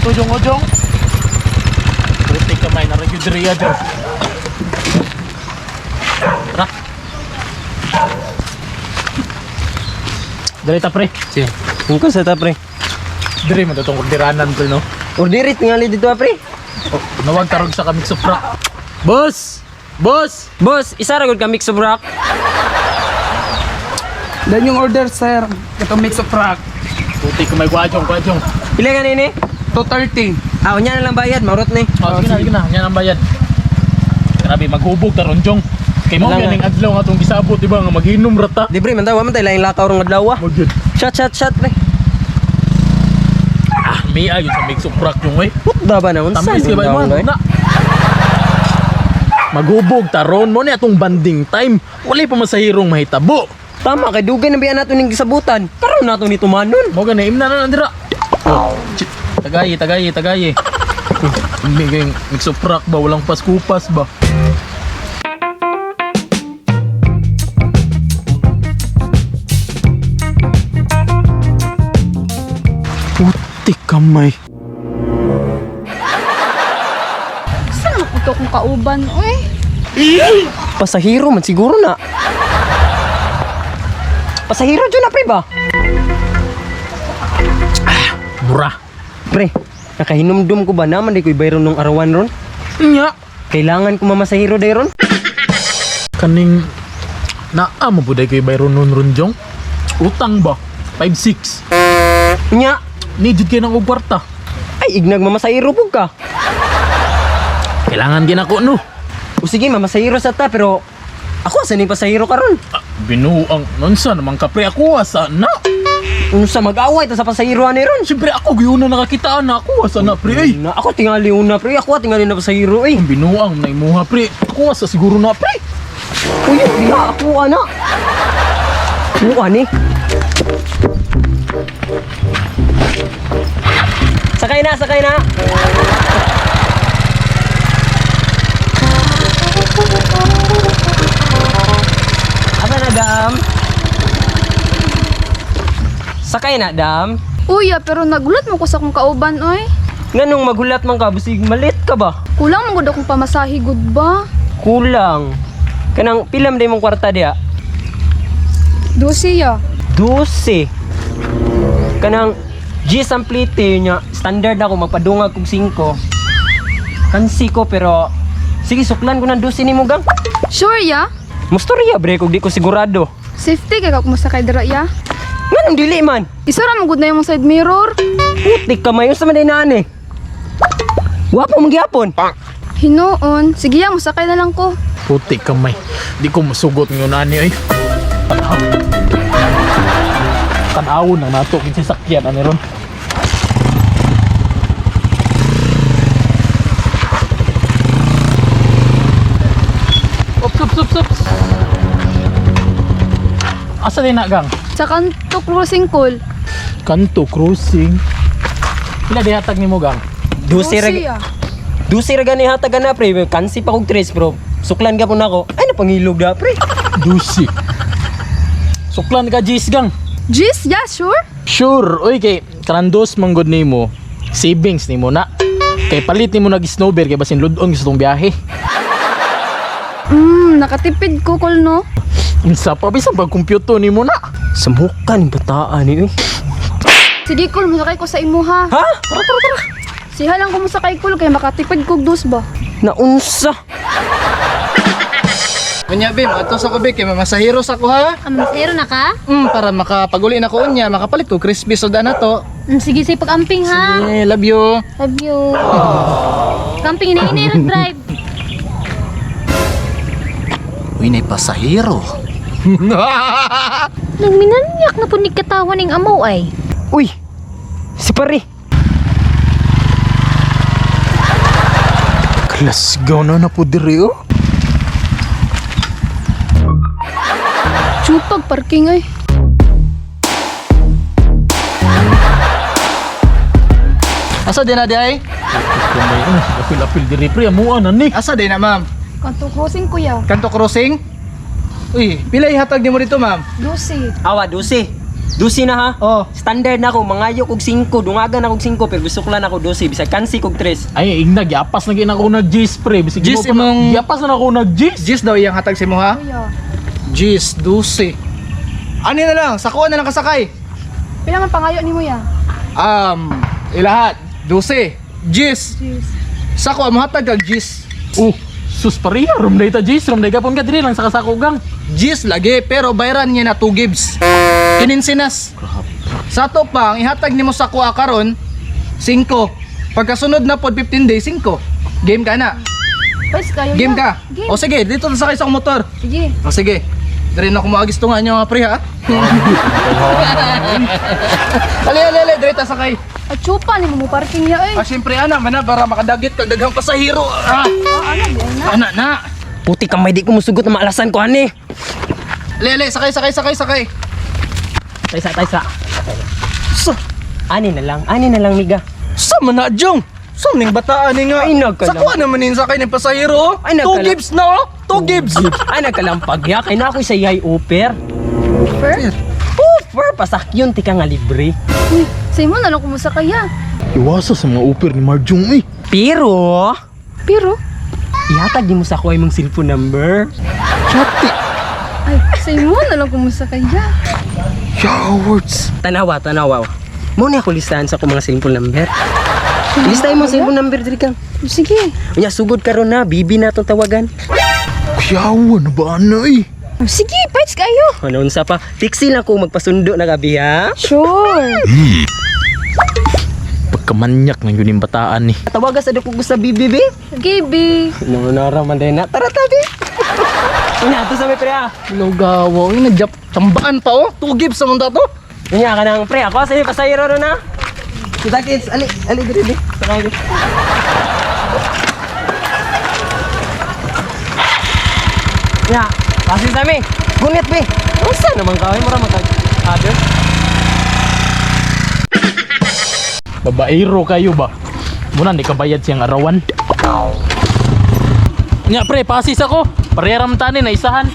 Ito jong o jong. Puti kamay na rin yung diriya jong. Tara. Dali ta pre. Sige. Kung sa ta pre. Diri mo itong ordiranan pre no. Ordirit tingali dito ah, pre. Oh, nawag tarog sa kamig supra. Boss! Boss! Boss, isa ra gud ka mix of rock. Then yung order, sir. Ito mix of rock. Puti kamay gwajong gwajong. Pila ka nini? 230. Ah, unya na lang bayad, maurot ni. Oh, sige na, sige na. Yan ang bayad. Grabe, maghubog taron jong. Kay mo Wala ganing nga. adlaw nga atong gisabot, di ba nga maginom ra ta. Libre man ta, wa man tay laing lakaw rong adlaw. Ah. Mo gyud. Shot shot shot pre. Ah, miya yun sa mix of rock yung eh. Putda ba na unsa? Tamis kay ba mo na. Maghubog taron mo ni atong banding time. Wala pa masahirong mahitabo. Tama kay dugay na biya nato ning gisabutan. Karon nato ni tumanon. Mo gani imna na nandira. Oh, tagayi, tagayi, tagayi. May kayong mix of rock ba? Walang paskupas ba? Puti kamay. Saan na po kong kauban, uy? Pasahero man siguro na. Pasahero dyan na pre ba? Mura. Pre, nakahinumdum ko ba naman di ko'y bayron nung arawan ron? Nya. Kailangan ko mamasahero day ron? Kaning naa mo buday kay Byron nun ron jong. Utang ba? 5-6. Nya, Ni jud kay nang og kwarta. ay ignag mamasahero pug ka. Kailangan ginako no. O sige, mamasahero sa ta pero ako asa ning pasahero karon? Ah, binuang nonsa naman ka pre ako asa na. Unsa mag-away ta sa pasahero ani ron? Siyempre ako gyud na nakakita na ako asa na pre ay. Na ako tingali una pre, ako tingali na pasahero eh. Ang binuang na imuha pre. Ako asa siguro na pre. Uy, diha ako ana. Ako ani. Sakay na, sakay na. Asa na, Dam? Sakay na, Dam. Uya, pero nagulat mo ko sa akong kauban, oy. Nganong magulat man ka, busig malit ka ba? Kulang man gud akong pamasahe gud ba? Kulang. Kanang pila man mong kwarta diha? Dose ya. 12. Kanang G samplite niya, standard ako magpadungag kog 5. Kansi ko pero sige suklan ko ng 12 nimo gang. Sure ya? Mustorya bre kog di ko sigurado. Safety kay ka kung masakay dira ya. Nganong dili man? Isa ra man gud na imong side mirror. Putik ka mayon sa man naan eh. Wapo man gyapon. Hinuon, sige ya, musakay na lang ko. Puti kamay. Di ko masugot ngayon ani ay. Tanaw. Tanaw na nato kinsa sakyan ani ron. Ops, ops, ops, ops. Asa din na gang? Sa kanto crossing call. Kanto crossing. Pila di hatag nimo gang? 12 ra ya. 12 ra gani hatag na pre. Kansi pa kog 3 bro. Suklan ka po nako. Ay napangilog da pre. Dusi. Suklan ka Jis gang. Jis, ya, sure? Sure, oy kay kanang dos manggod nimo, savings nimo na. Kay palit nimo nag snowbear kay basin ludon gusto tong biyahe. Nakatipid ko call no. Unsa pa bisan pag kompyuto nimo na. Samhukan yung bataan ni eh. Sige call, musakay ko sa imuha. Ha? Tara tara tara. Siha lang ko musakay call kay makatipid kog dos ba. Naunsa. Unya, Bim. Ato sa kubik. Kay mamasahero sa ko, ha? Ah, masahero na ka? Para makapaguli na ko unya. Makapalit ko crispy soda na to. Sige, sige, pag-amping ha. Eh, love you. Love you. Camping, ina ina drive. Uy, nay pasahero. Nagminanyak na po ni katawan ng amaw ay. Uy. Si pare. Klasgaw na na po diri oh. Chupag parking ay. Asa din na di ay? Kamay apil-apil diri pre amuan na ni. Asa din na, ma'am? Kanto crossing kuya. Kanto crossing? Uy, pila ihatag nimo dito, ma'am? Dose. Awa 12. 12 na ha. Oh. Standard na ako, mangayo kog 5, dungagan ako 5 pero suklan ako 12 bisag kansi kog 3. Ay, ingna giapas na gid ako nag G's pre. Bisag G's imo pa na- imong- giapas na ako nag G's. Gis daw iyang hatag si mo ha? Kuya. Gis, 12. Ano na lang, sakuan na lang kasakay. Pila man pangayo nimo ya? Ilahat, 12. Gis, Jeez. sako mo hatag kag Gis. Oh, sus pareha rum day ta G's, rum day gapon ka diri lang sa kasakugang. Gis lagi, pero bayran niya na 2 gigs. Kininsinas. Sa to pa, ang ihatag nimo sa kuha karon, 5. Pagkasunod na pod 15 days, 5. Game ka na. Pwes kayo Game ya. ka. Game. O sige, dito na sakay sa akong motor. Sige. O sige. Diri na kumaagis to nga nyo nga pre ha. Ali ali ali, diri ta sakay. At chupa nimo mo parking ya eh. Ah, syempre ana, mana para makadagit kag daghang pasahero. Ah, Ah, ano di na. ana na. Puti kamay di ko musugot na maalasan ko ani. Ali ali, sakay sakay sakay sakay. Taysa, taysa. Sa, Ani na lang miga. sa man na jong. Sa ning bataan ni nga. Ay, nagkalam. Sa kuha naman nin sakay ng pasahero. Oh. Ay, Two nagkalam. gigs na oh. Two gigs. Ay nagkalampag ya kay na ako sa iyay offer. Offer? Offer pasakyon ti ka nga libre. Uy, sa imo na lang kumusa kaya. Iwasa sa mga uper ni Marjong eh. Pero Pero ihatag di mo sa ako imong cellphone number. Chati. ay, sa imo na lang kumusa kaya. Showards. Tanawa, tanawa. Mo ni ako listahan sa akong mga cellphone number. Lista imong cellphone number diri kang. Sige. Unya sugod karon na, bibi na tong tawagan. Kuyawa na ba ana eh? Sige, pwes kayo. Ano unsa pa? Tiksi lang ko magpasundo na gabi ha. Sure. Pagkamanyak ng yun yung bataan ni. Tawagan sa dako ko sa bibi bi. Sige, bi. No nara man din na. Tara tabi. Unya ato sa may pre ah. Lugaw, ay nagyap tambaan pa oh. Two gigs sa mundo to. Unya ka nang pre ako sa pasayro ro na. Kita kids, ali ali diri di. Sakay di. Ya, pasi sa mi. Gunit bi. Unsa naman ka? Ay mura man ka. Other. Babaero kayo ba? Muna, di ka bayad siyang arawan. Nga pre, pasis ako. Pareram tani na isahan.